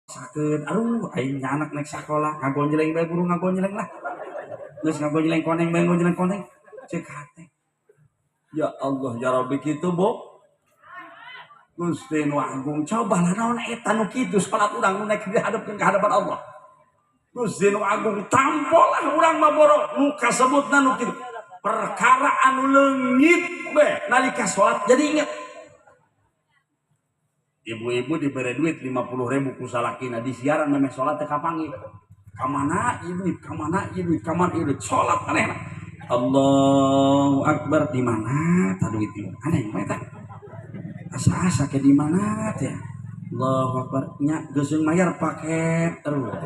Sakeun aduh aing anak naik sakola ngagonjleng bae buru ngagonjleng lah. Geus ngagonjleng koneng bae ngagonjleng koneng. Cek hate. Ya Allah ya Rabbi kitu Bu. Gusti nu agung cobalah naon eta nu kitu salat urang nu naik dihadapkeun ka hadapan Allah. Gusti nu agung tampolah urang mah boro nu kasebutna nu kitu. Perkara anu leungit be nalika salat jadi inget. Ibu-ibu diberi duit 50.000 ku salakina di siaran memeh salat teh kapanggih. Ka mana ieu duit, ka mana ieu duit, ka mana ieu duit, salat manehna. Allahu Akbar di mana ta duit ieu? Aneh mah eta. Asa-asa ke di mana teh? Allahu Akbar nya geus mayar paket terus.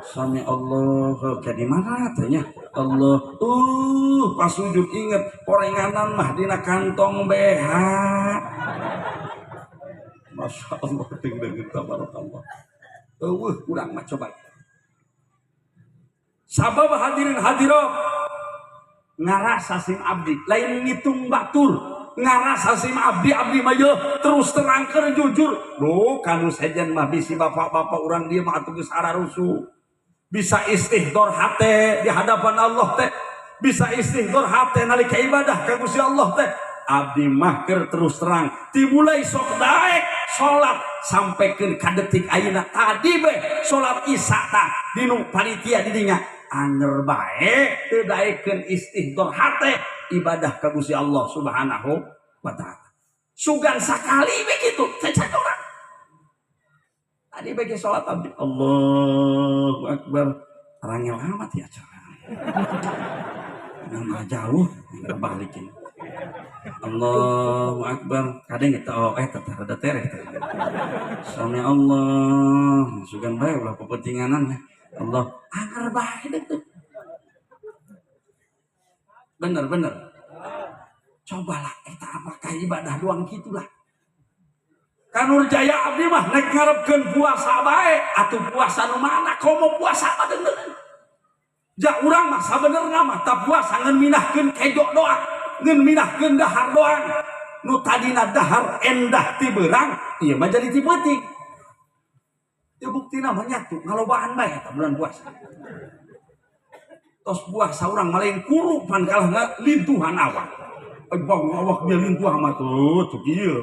Sami Allah ke di mana teh nya? Allah pas sujud inget korenganan mah dina kantong BH. Masya Allah ting tabarakallah. Eueuh urang mah coba. Sabab hadirin hadirat ngarasa sim abdi lain ngitung batur ngarasa sim abdi abdi mah yeuh terus terang keur jujur. Duh kanu sejen mah bisi bapak-bapak urang dieu mah atuh geus ararusuh. Bisa istihdor hate di hadapan Allah teh. Bisa istihdor hate nalika ibadah ka Gusti Allah teh. Abdi mah keur terus terang dimulai sok daek salat sampaikan ka detik ayeuna tadi be salat isya tah dinu panitia di dinya anger bae teu daekeun istihdor hate ibadah ka Gusti Allah Subhanahu wa taala. Sugan sakali be kitu cacat urang. Tadi bagi salat abdi Allahu Akbar rangel amat ya acara. Nama jauh balikin. Allahu Akbar kadang eta oh eta teh rada tereh teh. Sami Allah sugan bae ulah pepentinganan Allah anger bae deh. Bener bener. Cobalah eta apakah ibadah doang gitulah. Kanur Jaya abdi mah nek ngarepkeun puasa bae atuh puasa nu mana komo puasa mah deungeun. Ja urang mah sabenerna mah ta puasa ngeun minahkeun kejo doang, ngeun minahkeun dahar doang. Nu tadina dahar endah ti beurang, ieu mah jadi ti peuting. Ieu buktina mah nyatu ngalobaan bae eta bulan puasa. Tos puasa urang mah lain kuru pan kalah lintuhan awak. Bang awak dia lintuh mah tuh tuh kieu.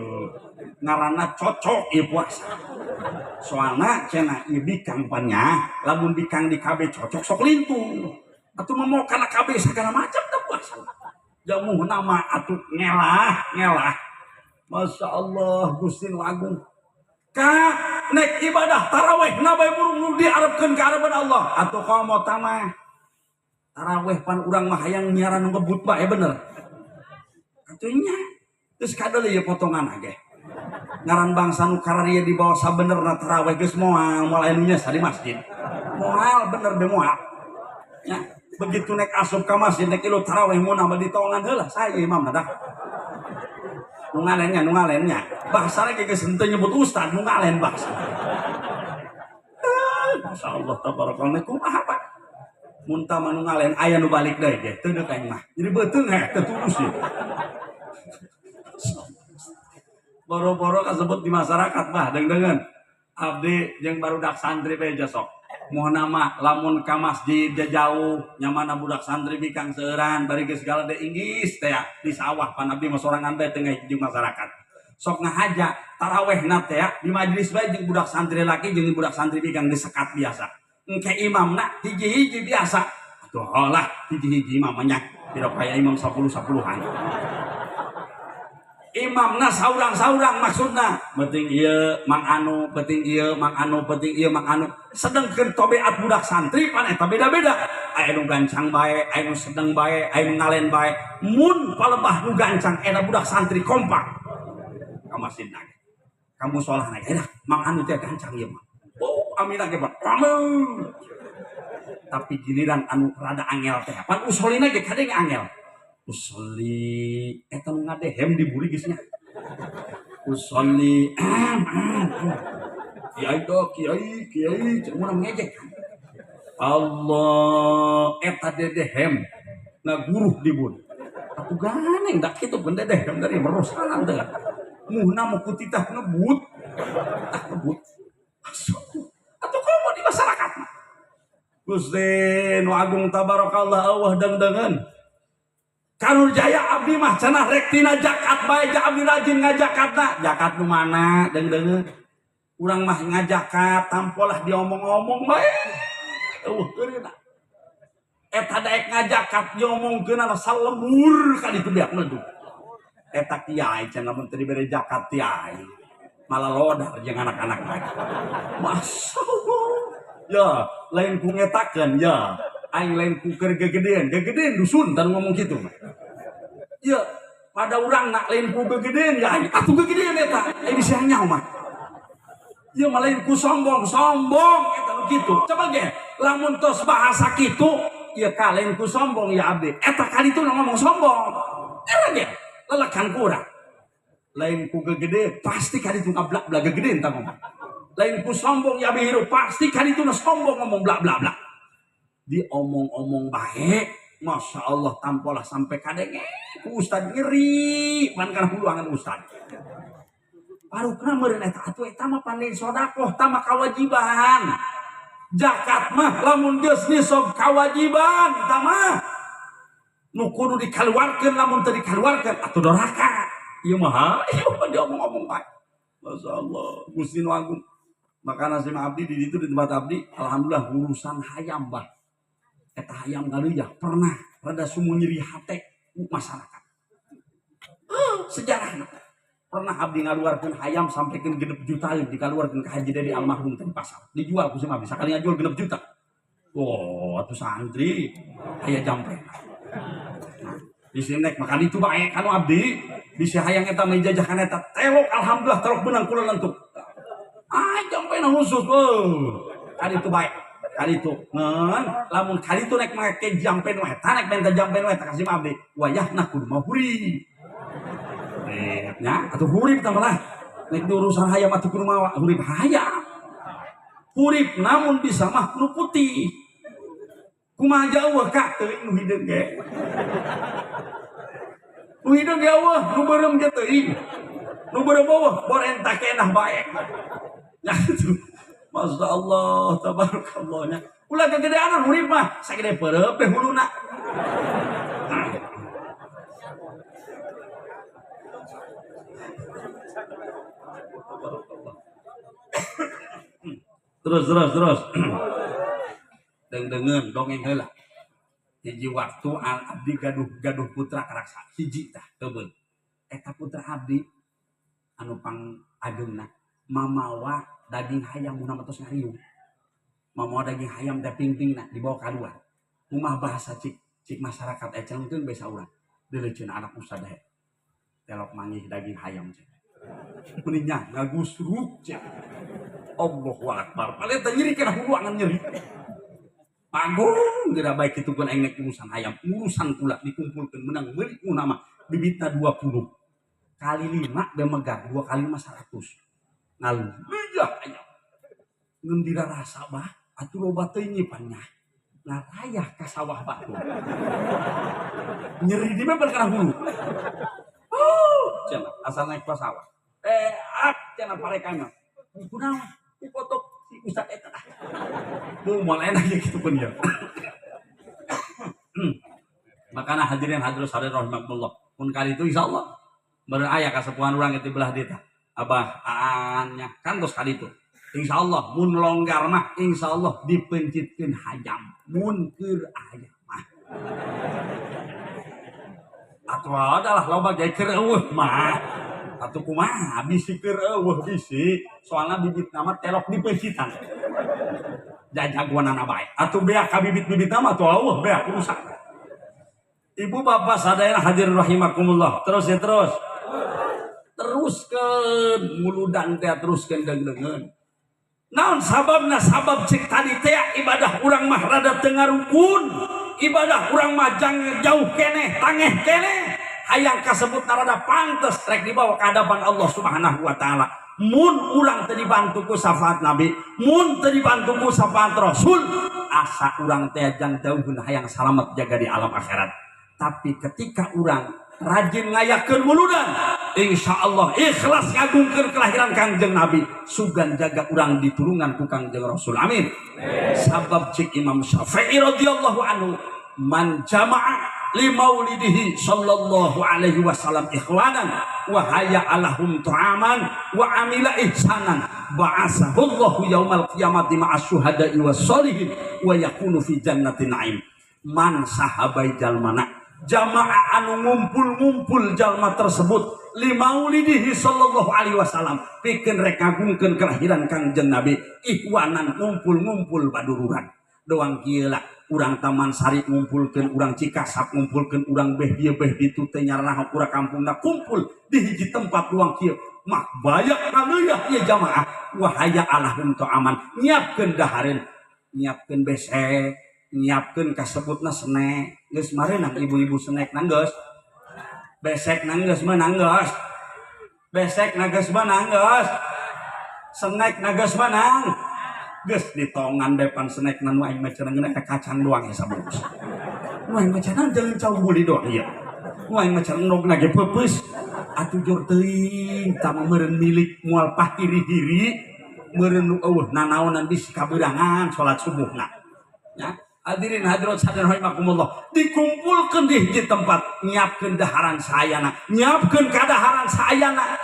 Ngaranna cocok ieu puasa. Soalna cenah ieu bikang pan nya, lamun bikang di KB cocok sok lintuh. Atuh mah mau kana KB segala macam teh puasa. Jamuh nama atuh ngelah, ngelah. Masya Allah Gusti nu agung. Ka nek ibadah taraweh na bae burung nu diarepkeun ka hadapan Allah. Atuh komo tamah. Taraweh pan urang mah hayang nyiaran nu ngebut bae bener. Atuh nya geus kadeuleung ieu potongan ge. Ngaran bangsa nu kararieu di bawah sabenerna taraweh geus moal, moal aya nu nyesa di masjid. Moal bener be moal. Nya begitu nek asup ka masjid nek ilu taraweh mun nambah ditongan heula saya imam dah. Nu ngalennya, nu ngalennya. Bahasana ge geus henteu nyebut ustad, nu ngalen bahasa. Masya Allah tabarakallah kumaha Pak. Mun tah mah nu ngalen aya nu balik deui ge teu deuk aing mah. Jadi beuteung heh teu tulus ieu. Boro-boro kasebut di masyarakat mah deung-deungeun. Abdi jeung barudak santri bae sok. Mohon nama lamun ka masjid jauh nyamana budak santri bikang seueuran bari geus segala deui inggis teh di sawah pan abdi mah sorangan bae teu jeung masyarakat. Sok ngahaja tarawehna teh di majelis bae jeung budak santri laki jeung budak santri bikang disekat biasa. Engke imamna hiji-hiji biasa. Atuh lah hiji-hiji imam nya tidak kaya imam 10-10-an. Imamna saurang-saurang maksudna penting ieu mang anu penting ieu mang anu penting ieu mang anu sedengkeun tobeat budak santri pan eta beda-beda aya nu gancang bae aya nu sedeng bae aya nu ngalen bae mun palebah nu gancang eta budak santri kompak ka masjid na ka musola na eta mang anu teh gancang ieu mah oh aminah ge Pak amin tapi giliran anu rada angel teh pan usolina ge kadeng angel usolli eta nu ngadehem di buri geus nya usolli kiai do kiai kiai cenah mun ngejek Allah eta dedehem ngaguruh di buri atuh ganeng dak kitu pun dedehem dari merosanan teh muhna mah kutitah ngebut tah ngebut. Gusti nu agung tabarakallah eueuh deung-deungeun. Kanur jaya abdi mah cenah rek tina zakat bae ja abdi rajin ngajakatna. Zakat nu mana deung-deungeun. Urang mah ngajakat tampolah diomong-omong bae. Eueuh keureuna. Eta daek ngajakat diomongkeun salembur ka ditu beak meleduk. Eta kiai cenah mun teu dibere zakat kiai. Malah lodar jeung anak-anak lagi. Masya Allah. Ya, lain ku ngetakeun ya. Aing lain ku keur gegedean, gegedean dusun tan ngomong kitu mah. Ya, pada urang nak lain ku gegedean ya aing atuh gegedean eta. Aing bisa nyaho mah. Ya mah lain ku sombong, sombong eta nu kitu. Coba ge, lamun tos bahasa kitu, ya ka lain ku sombong ya abdi. Eta kali itu ngomong sombong. Era ge, lelekan ku urang. Lain ku gegede pasti kali itu ngablak-blak gegedean tah ngomong. Lain ku sombong ya abdi hirup pasti kali itu sombong ngomong blak blak blak. Diomong-omong baik, Masya Allah tampolah sampai kadenge ku ustad ngeri pan kana huluangan ustad. Parukna meureun eta atuh eta mah pan sedekah tah mah kewajiban. Zakat mah lamun geus nisab kewajiban tah mah. Nu kudu dikaluarkeun lamun teu dikaluarkeun atuh doraka. Ieu mah ieu mah diomong-omong bae. Masya Allah Gusti nu agung. Makana si abdi di ditu di tempat abdi alhamdulillah urusan hayam bah. Eta hayam galuyah pernah rada sumu nyeri hate masyarakat. Sejarahna. Pernah abdi ngaluarkeun hayam sampai ke 6 juta dikaluarkeun ka Haji Dedi almarhum teh di pasar. Dijual ku si abdi sakali ngajual 6 juta. Oh, atuh santri aya jamprena. Nah, di sini nek makan itu bae kanu abdi bisi hayang eta mah ijazahkan eta telok alhamdulillah telok benang kula lentuk. Ah, jamprena khusus oh. Kali itu bae. Kali itu ngan lamun kali itu nek make jampen we eta nek minta jampen we eta kasih abdi wayahna kudu mah hurip. Nya atuh hurip tah lah. Nek di urusan hayam atuh kudu mawa hurip hayam. Hurip namun bisa mah nu putih. Kumaha jauh ka teuing nu hideung ge. Nu hideung ge eueuh nu beureum ge teuing. Nu beureum eueuh borenta kenah bae. Ya itu. Masya Allah, tabarakallah nya. Ulah kegedeanan hurip mah, sagede peureub teh huluna. Terus terus terus. Deung-deungeun dongeng heula. Hiji waktu abdi gaduh putra karaksa hiji tah teubeul. Eta putra abdi anu pang ageungna mamawa daging hayam mun tos ngariung. Mamawa daging hayam teh pingpingna dibawa kaluar. Kumaha bahasa cik masyarakat ecengkeun bae saurang. Deuleuceun anak ustad teh. Telok manggih daging hayam cek. Meninya ngagusruk cek. Allahu akbar. Paling teh nyeri kana huluangan nyeri. Panggung geura bae kitu keun aing nek urusan hayam, urusan kula dikumpulkeun menang meuli nama bibitna 20 kali 5 be megar 2 kali 5 100. Ngaluyah hayam. Ngeun dirarasa bah atuh loba teuing nyipannya. Ngarayah ka sawah batur. Nyeri di beber kana hulu. Cenah asal naik ka sawah. Cenah parekan mah. Kunaon? Ku kotok si ustad eta. Mu moal enak ya kitu pun ya. Makana hadirin hadirin sadaya rahimakumullah. Mun kali itu insyaallah beraya kasepuhan urang itu belah dieu tah. Abah aannya kan tos kali itu. Insyaallah mun longgar mah insyaallah dipencitkeun hayam mun keur aya mah. Atuh adalah loba ge keur eueuh mah. Atuh kumaha bisi keur eueuh bisi soalna bibit nama telok dipencitan. Jajagoanana bae. Atuh beak ka bibit-bibit nama atuh eueuh beak rusak. Ibu bapak sadayana hadirin rahimakumullah. Terus ya terus. Teruskeun muludan teh teruskeun deung-deungeun. Naon sababna sabab cek tadi teh ibadah urang mah rada teu ngarukun. Ibadah urang mah jauh keneh, tangeh keneh. Hayang kasebut rada pantes rek dibawa ke hadapan Allah Subhanahu wa taala. Mun urang teu dibantu ku syafaat Nabi, mun teu dibantu ku syafaat Rasul, asa urang teh jang jauhkeun hayang salamet jaga di alam akhirat. Tapi ketika urang rajin ngayakeun muludan, Insyaallah ikhlas ngagungkeun kelahiran Kangjeng Nabi, sugan jaga urang ditulungan ku Kangjeng Rasul. Amin. Sabab cik Imam Syafi'i radhiyallahu anhu, man jama'a li maulidihi sallallahu alaihi wasallam ikhwanan wa hayya alahum ta'aman wa amila ihsanan ba'asahullahu yaumal qiyamati ma'as syuhada'i was solihin wa yakunu fi jannatin na'im. Man sahabai jalmana jamaah anu ngumpul-ngumpul jalma tersebut li maulidihi sallallahu alaihi wasallam pikeun rek ngagungkeun kelahiran Kangjeng Nabi ikhwanan ngumpul-ngumpul padururan doang kieu lah. Urang Taman Sari ngumpulkeun, urang Cikasap ngumpulkeun, urang beh dieu beh ditu teh nyarana urang kampungna kumpul di hiji tempat ruang kieu mah bayak ngaleuah ieu jamaah wahaya alahum ta'aman nyiapkeun dahareun, nyiapkeun besek, nyiapkeun kasebutna snack. Geus mareunang ibu-ibu snack nang geus, besek nang geus meunang geus, besek na geus meunang geus, snack na geus meunang geus ditongan depan snack nu aing mah cenah ngeunah kacang doang ya sabungkus. Nu aing mah cenah jangan cau guli doang ieu. Nu aing mah cenah endogna ge peupeus atuh jor teuing tah mah meureun milik moal pahiri-hiri meureun nu eueuh nanaonan bisi kabeurangan salat subuhna. Ya, hadirin hadirat sadaya rahimakumullah, dikumpulkeun di hiji tempat nyiapkeun daharan sayana, nyiapkeun kadaharan sayana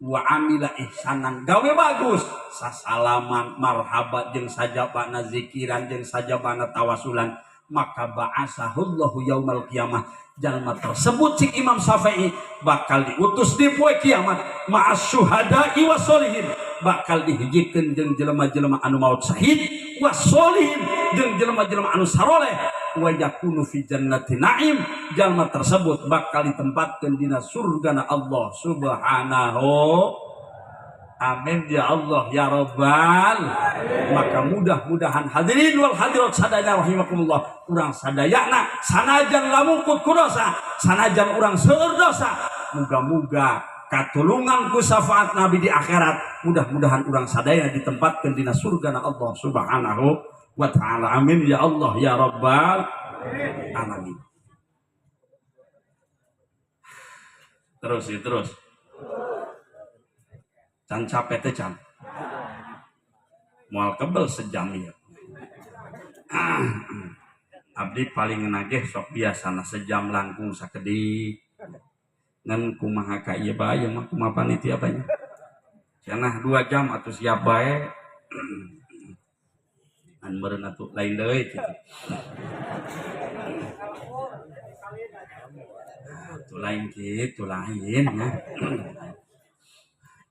wa amila ihsanan gawe bagus sasalaman marhaba jeung sajabana zikiran jeung sajabana tawasulan maka ba'asahullahu yaumal qiyamah jalma tersebut cik Imam Syafi'i bakal diutus di poe kiamat ma'as syuhada'i wasolihin bakal dihijikeun jeung jelema-jelema anu maut syahid wasolihin jeung jelema-jelema anu saroleh wa yakunu fi jannati na'im jalma tersebut bakal ditempatkeun dina surgana Allah subhanahu. Amin ya Allah ya Rabbal. Maka mudah-mudahan hadirin wal hadirat sadaya rahimakumullah urang sadayana sanajan lamukut ku dosa, sanajan urang seueur dosa, muga-muga katulungan ku syafaat Nabi di akhirat, mudah-mudahan urang sadayana ditempatkeun dina surgana Allah subhanahu wa ta'ala. Amin ya Allah ya Rabbal alamin. Terus ya, terus. Can capek teh can. Moal kebel sejam ya. Abdi paling nageh sok biasana sejam langkung sakedik. Ngan kumaha ka ieu bae mah kumaha panitia banyak. Cenah 2 jam atuh siap bae. An meureun atuh lain deui kitu. Atuh lain kitu lain ya.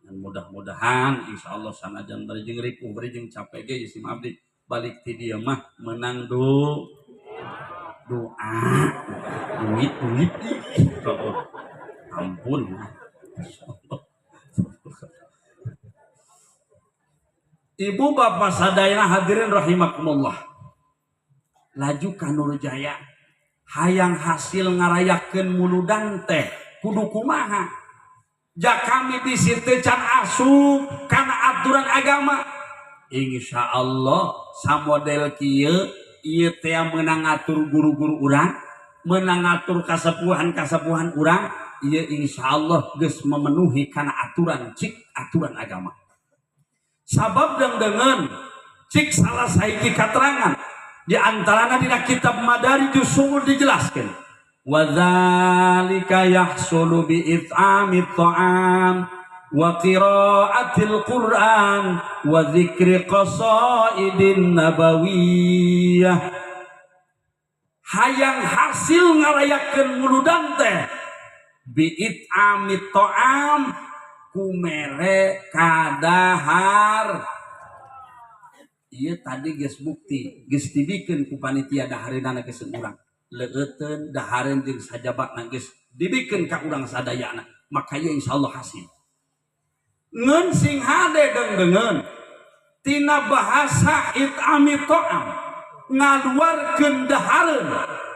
Dan mudah-mudahan insyaallah sanajan bari jeung ripuh bari jeung capek ge si abdi balik ti dieu mah menang doa duit duit ih ampun. Ibu bapak sadayana hadirin rahimakumullah, laju ka Nurjaya hayang hasil ngarayakeun muludan teh kudu kumaha? Ja kami bisi teu can asup kana aturan agama. Insyaallah samodel kieu ieu teh meunang ngatur guru-guru urang, meunang ngatur kasepuhan-kasepuhan urang, ieu insyaallah geus memenuhi kana aturan cik aturan agama. Sabab dengan cik salah sahiji katerangan di antarana dina kitab Madarijus Suluk dijelaskeun wa dzalika yahsulu bi it'amit ta'am wa qiraatil Qur'an wa dzikri qasaidin nabawiyah. Hayang hasil ngarayakeun muludan teh bi it'amit ta'am kumere kadahar. Ieu tadi geus bukti geus dibikeun ku panitia dahareunana geus urang leueuteun dahareun jeung sajabana geus dibikeun ka urang sadayana, maka ieu insyaallah hasil. Ngeun sing hade deung-deungeun tina bahasa it'ami ta'am ngaluarkeun dahareun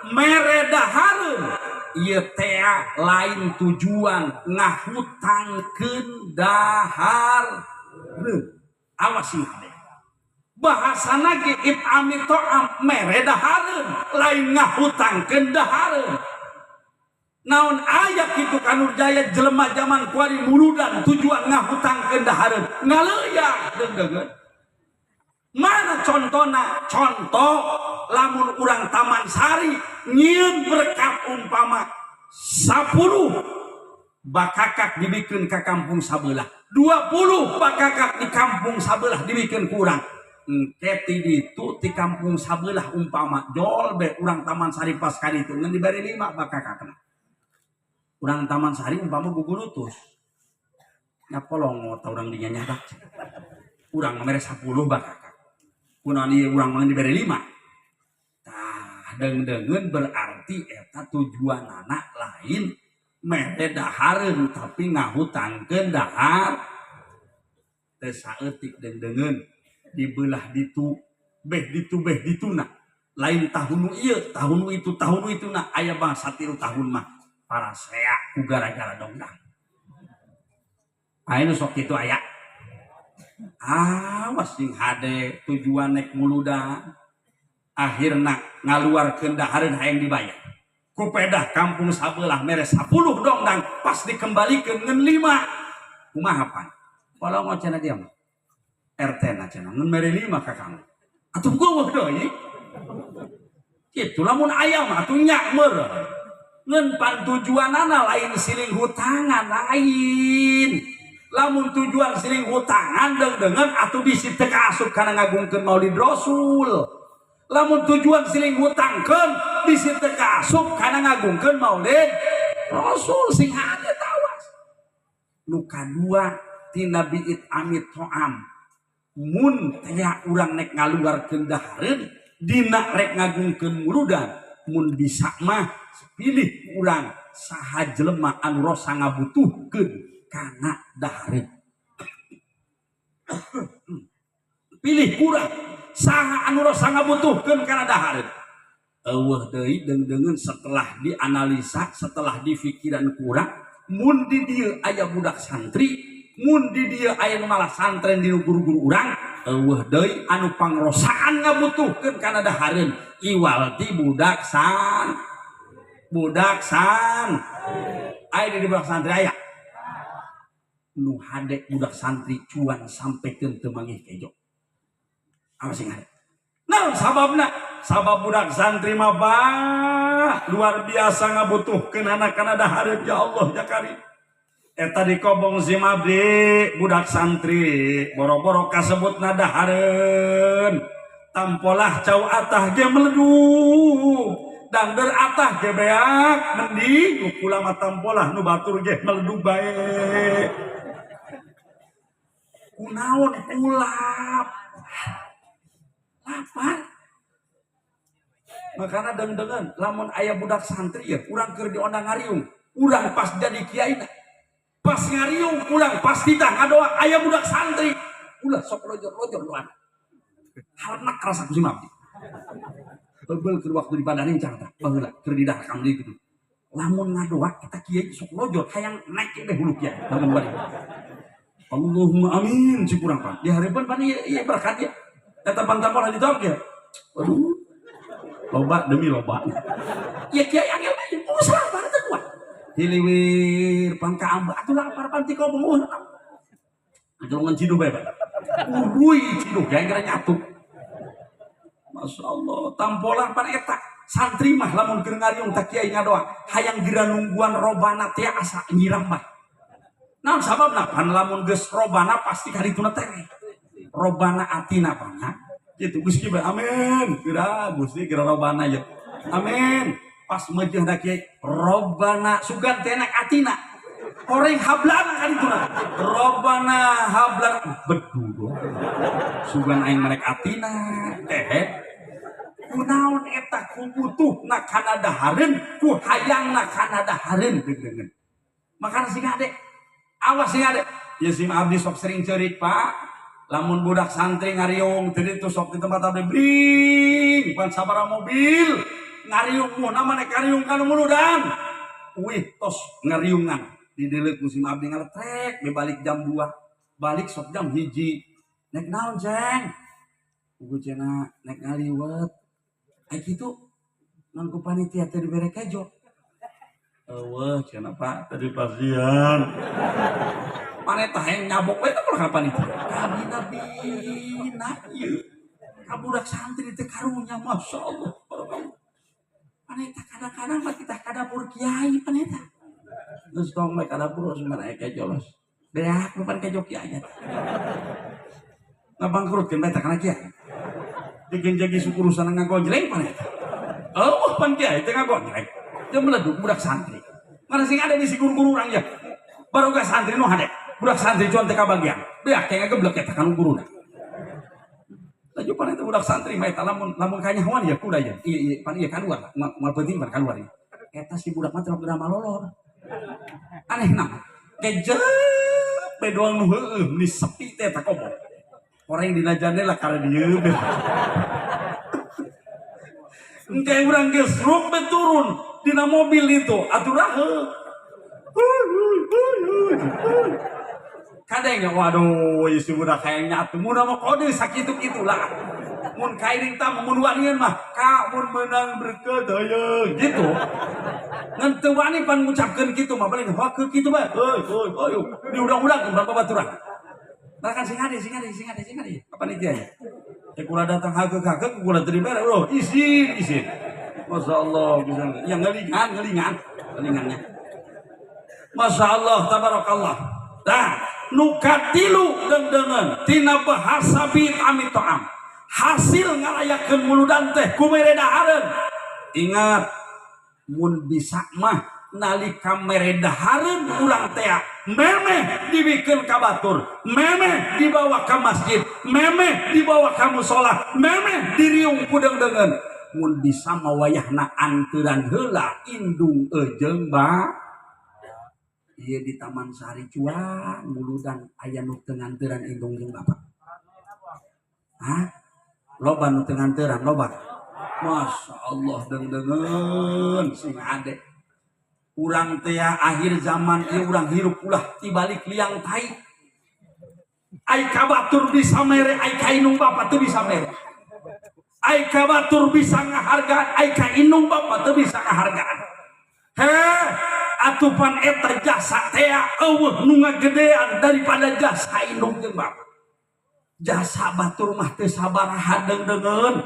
mere dahareun ieu teh lain tujuan ngahutangkeun dahareun. Awas sing hade bahasana ge it'ami ta'am mere dahareun lain ngahutangkeun dahareun. Naon aya kitu ka Nurjaya jelema zaman kuari muludan tujuan ngahutangkeun dahareun ngaleuyah deungdeungeun. Mana contona? Contoh lamun urang Taman Sari nyieun berkat umpama 10 bakakak dibikeun ka kampung sabelah, 20 bakakak di kampung sabelah dibikeun ku urang. Engke ti ditu ti kampung sabelah umpama jol be urang Taman Sari pas ka ditu ngan dibari 5 bakakakna. Urang Taman Sari umpama gugulutus. Nya polongo ta urang dinya nyadak. Urang mah mere 10 bakakak. Kunaon ieu urang mah dibere 5. Tah deung-deungeun berarti eta tujuanana lain mere dahareun tapi ngahutangkeun dahar. Teu saeutik deung-deungeun dibelah ditu beh ditu beh dituna. Lain tahun nu ieu, tahun nu itu, tahun nu ituna aya bangsa 3 tahun mah parasea ku gara-gara dongdang. Aya nu sok kitu aya. Awas sing hade tujuan nek muludan akhirna ngaluarkeun dahareun hayang dibayar. Ku pedah kampung sabelah mere 10 dongdang pas dikembalikeun ngan 5. Kumaha pan? Polongo cenah dia mah. RT na cenah ngan mere 5 ka kamu. Atuh geuweuh deui. Kitu lamun aya mah atuh nyak meureun. Ngan pan tujuanana lain siling hutangan lain. Lamun tujuan siling hutangan deung-deungeun atuh bisi teu kaasup kana ngagungkeun Maulid Rasul. Lamun tujuan siling hutangkeun bisi teu kaasup kana ngagungkeun Maulid Rasul sing hade tawas. Nu kadua tina biit amit to'am. Mun tea urang nek ngaluarkeun dahareun dina rek ngagungkeun muludan mun bisa mah pilih urang saha jelema anu rosa ngabutuhkeun kana dahareun. Pilih urang saha anu rosa ngabutuhkeun kana dahareun. Eueuh deui deung-deungeun setelah dianalisa, setelah dipikiran kurang, mun di dieu aya budak santri, mun di dieu aya nu malah santren di guru-guru urang, eueuh deui anu pangrosaan ngabutuhkeun kana dahareun iwal ti budak san. Budak san. Aya di budak santri aya. Nu hade budak santri cuan sampai teu manggih kejo. Apa sing hade? Naon sababna? Sabab budak santri mah bah luar biasa ngabutuhkeun anak kana dahareun ya Allah ya Karim. Eta di kobong si mabdi budak santri boro-boro kasebutna dahareun. Tampolah cau atah ge meledug. Dangder atah ge beak mending nu kula mah tampolah nu batur ge meledug bae. Kunaon kulap lapar. Makana deung-deungeun lamun aya budak santri ya urang keur diondang ngariung, urang pas jadi kiai pas ngariung urang pas ditah ngadoa aya budak santri ulah sok lojor-lojor doana. Harnak rasa ku si mabdi. Bebel keur waktu di Padang cang tah baheula keur di dahar kamari kitu. Lamun ngadoa eta kiai sok lojor hayang naik deh hulu kiai lamun bari. Allahumma amin si kurang pan. Di harapan pan ieu ieu berkat ya. Eta pantapola ditop ya. Waduh. Loba demi loba. Ya kiai angel bae usaha lapar teh kuat. Hiliwir pan ka amba atuh lapar pan ti kobong. Golongan ciduh bae pan. Uruy ciduh gae gara nyatu. Masya Allah, tampolah pan eta. Santri mah lamun keur ngariung tah kiai ngadoa, hayang geura nungguan robana teh asa nyiram mah. Naon sababna? Pan lamun geus robana pasti karituna teh. Robana atina pana. Kitu geus kieu amin. Geura Gusti geura robana ye. Amin. Pas meujeuhna kiai robana sugan teh enak atina. Koreng hablana karituna. Robana hablana bedu. Sugan aing merek atina teh. Kunaon eta ku butuhna kana dahareun, ku hayangna kana dahareun deung-deungeun. Makana sing hade. Awas sing hade. Ya sim abdi sok sering ceurik, Pak. Lamun budak santri ngariung teu ditu sok di tempat abdi bring pan sabaraha mobil ngariung mun mana ngariung kana muludan. Wih tos ngariungan di deuleuk musim abdi ngaletrek be balik jam 2 balik sok jam 1. Nek naon ceng? Ugu cenah nek ngaliwet. Ai kitu non ku panitia teh dibere kejo. Eueuh cenah Pak tadi pasian. Paneta hayang nyabok we teh kapan panitia. Kabina-bina ieu. Ka budak santri teh karunya masyaallah. Paneta kadang-kadang mah kita ka dapur kiai paneta. Geus tong we ka dapur geus aya kejo los. Beak pan kejo kiai. Ngabangkrutkeun bae teh kana kiai. Bikin jadi suku urusan ngagonjleng paneta. Eueuh pan kiai teh ngagonjleng. Dia meleduk budak santri. Mana sing ada di si guru-guru urang ya. Baroga santri nu hade. Budak santri cuan teh kabagian. Beak teh ngageblek eta kana guruna. Laju pan eta budak santri mah eta lamun kanyahoan ya kuda ya. Ieu ieu pan ieu kaluar lah. Moal penting pan kaluar ieu. Eta si budak mah teh drama lolor. Aneh nama. Kejep be doang nu heueuh ni sepi teh eta komo. Orang dina jandela karena dieu. Engke urang geus ruk be turun dina mobil itu atuh raheuk. Kadang waduh ieu si budak hayang nyatu mun mah kode sakitu-kitulah. Mun kairing tah mun wanian mah ka mun meunang berkat hayang gitu. Ngan teu wani pan ngucapkeun kitu mah paling hak kitu bae. Heuy heuy heuy diudang-udang berapa baturan. Nah kan sing ade sing ade sing ade sing ade. Apa panitia ya? Ya kula datang hage-hage kula teu dibere bro. Isin isin. Masya Allah bisa yang ngelingan ngelingan ngelingannya. Masya Allah tabarakallah. Dah nu katilu deungdeungeun tina bahasa bi amit ta'am. Hasil ngarayakeun muludan teh ku mere dahareun. Ingat mun bisa mah nalika mere dahareun urang teh memeh dibikeun ka batur, memeh dibawa ka masjid, memeh dibawa ka musala, memeh diriung ku deungdeungeun. Mun bisa mah wayahna anteuran heula indung ejeung ba. Ieu di Taman Sari cuan muludan aya nu teu nganteran indung jeung bapak. Hah? Loba nu teu nganteran loba. Masya Allah deungdeungeun sing ade. Urang teh akhir zaman ieu urang hirup ulah tibalik liang tai. Ai ka batur bisa mere, ai ka indung bapa teu bisa mere. Ai ka batur bisa ngahargaan, ai ka indung bapa teu bisa ngahargaan. Heh, atupan eta jasa teh eueuh nu ngagedean daripada jasa indung jeung bapa. Jasa batur mah teu sabaraha deungdeungeun.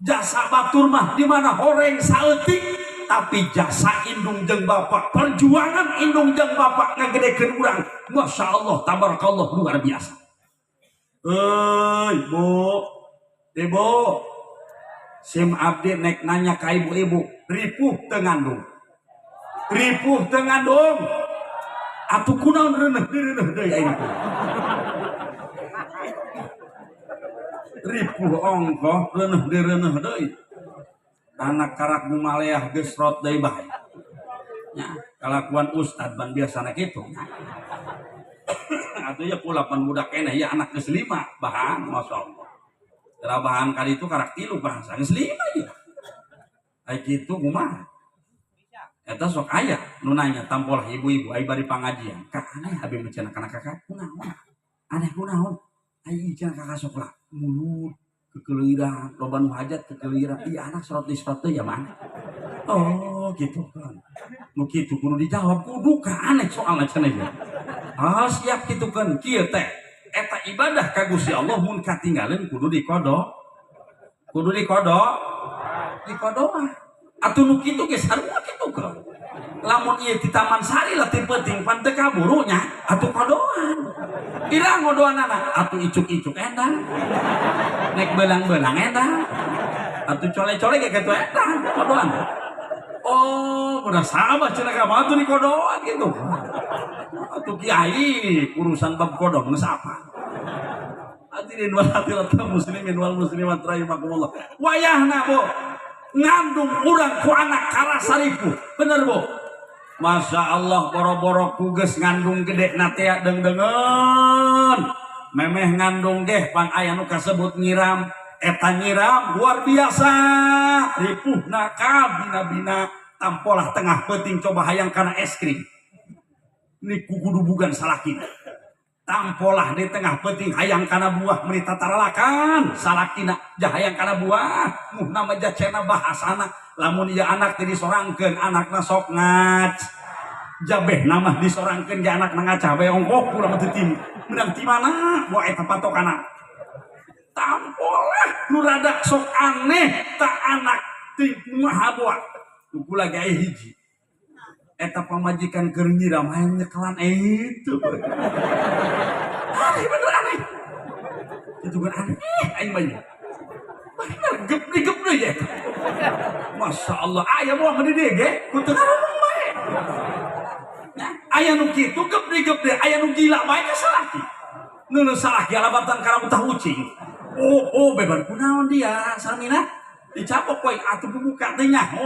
Jasa batur mah di mana horeng saeutik, tapi jasa indung jeung bapak, perjuangan indung jeung bapak ngagedekeun urang. Masya Allah, tabarakallah luar biasa. Euy, Bu. Ibu. Sim abdi nek nanya ka ibu-ibu, ripuh teu ngandung. Ripuh teu ngandung. Atuh kunaon reuneuh direuneuh deui aing teh. Ripuh ongkoh reuneuh direuneuh deui. Anak karak mumaleah geus rot deui bae. Nya, kalakuan ustad ban biasana kitu. Atuh ya kula pan budak keneh ya anak geus 5 bahan masyaallah. Terabahan kali itu karak 3 bangsa geus 5 ieu. Ai kitu kumaha? Eta sok aya nu nanya tampolah ibu-ibu ai bari pangajian. Ka aneh abi mah cenah kana kakak kunaon? Aneh kunaon? Ai cenah kakak sok lah mulut kekeliran, loba nu hajat kekeliran. Ieu anak sorot di sorot teh ya mana? Oh gitu kan. Nu kitu kudu dijawab kudu ka aneh soalna cenah ieu. Ah siap kitu kan kieu teh. Eta ibadah ka Gusti Allah mun katinggaleun kudu dikodok. Kudu dikodok. Dikodoan. Atuh nu kitu ge sarua kitu kan. Lamun ieu di Taman Sari lah ti peuting pan teu kaburu nya atuh kodoan. Ira ngodoanana atuh icuk-icuk endang. Nek belang-belang endang. Atuh cole-cole ge kitu endang kodoan. Oh, udah sama cenah ka mah atuh dikodoan gitu. Atuh kiai urusan bab kodok geus apa? Hadirin wal hadirat muslimin wal muslimat rahimakumullah. Wayahna Bu ngandung urang ku anak karasa ripuh. Bener Bu? Masya Allah boro-boro ku geus ngandung gede na teh deungdeungeun. Memeh ngandung geh pan aya nu kasebut nyiram. Eta nyiram luar biasa. Ripuhna kabina-bina tampolah tengah peuting coba hayang kana es krim. Ni kudubugan salakina. Tampolah di tengah peuting hayang kana buah meuni tataralakan salakina jah hayang kana buah muh nama jacena bahasana Lamun ieu anak teh disorangkeun, anakna sok ngac. Jabeh nama disorangkeun ge anakna ngacah bae, ongkok kula mah teu tim. Menang ti mana bawa eta patokana. Tampolah nu rada sok aneh tak anak ti kumaha boa. Nu kula ge aya hiji. Eta pamajikan keur nyiram hayang nyekelan itu. Aneh, bener aneh. Itu kan aneh aing mah ieu. Bener gep gep deui eta. Masya Allah, aya moal mah di dieu ge, ku teu ngaromong bae. Ya, aya nu kitu gep gep deui, aya nu gila bae ka salaki. Nu salaki alabatan kana utah ucing. Oh, oh, beban kunaon dia, Sarmina? Dicapok we atuh buka teh nyaho.